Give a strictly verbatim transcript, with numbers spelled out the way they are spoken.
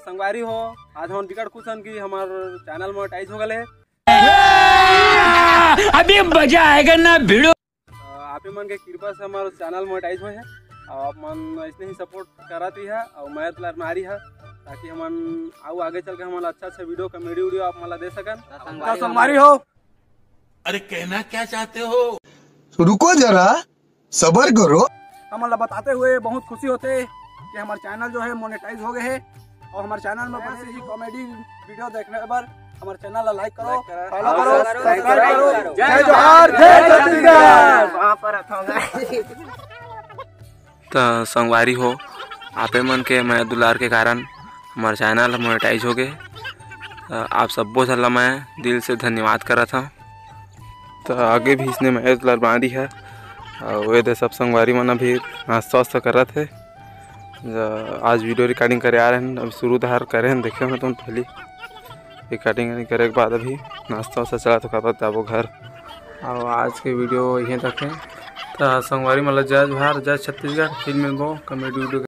संगवारी हो, आज हमन बिकट खुश हन कि हमर चैनल मोनेटाइज हो गए। अभी मजा आएगा ना भिड़ो। आप मन के कृपा से हमर चैनल मोनेटाइज होए हे। अउ आप मन ऐसने ही सपोर्ट करत रहिहा अउ मया दुलार मारिहा, ताकि हमन अउ आगे चल के हमन अच्छा अच्छा वीडियो, कॉमेडी वीडियो आप मन ला दे सकन। तो संगवारी हो, अरे कहना क्या चाहते हो? रुको जरा, सबर करो। हमन ला बताते हुए बहुत खुशी होथे कि हमर चैनल जो हे मोनेटाइज हो गए हे अउ हमर चैनल में बने ही कॉमेडी वीडियो देखने बर हमर चैनल ला लाइक करो, फॉलो करो, सब्सक्राइब करो। जय जोहार, जय छत्तीसगढ़। त संगवारी हो, आपे मन के मया दुलार के कारण हमर चैनल मोनेटाइज हो गए। त आप सब्बो झन ला मैं दिल से धन्यवाद करत हव। त आगे भी इसने मया दुलार बांधी हे। अउ ये दे सब संगवारी मन अभी नाश्ता वास्ता करत हे। ज-, आज वीडियो रिकॉर्डिंग करे आ रहे हैं, अभी शुरू धार करे हैं, देखे हो तुम पहली रिकॉर्डिंग करे के बाद अभी नाश्ता वास्ता चला तो करत जाबो घर। अउ आज के वीडियो यहीं तक हे। त संगवारी मन ला जय जोहार, जय छत्तीसगढ़। फिर मिलबो कॉमेडी वीडियो के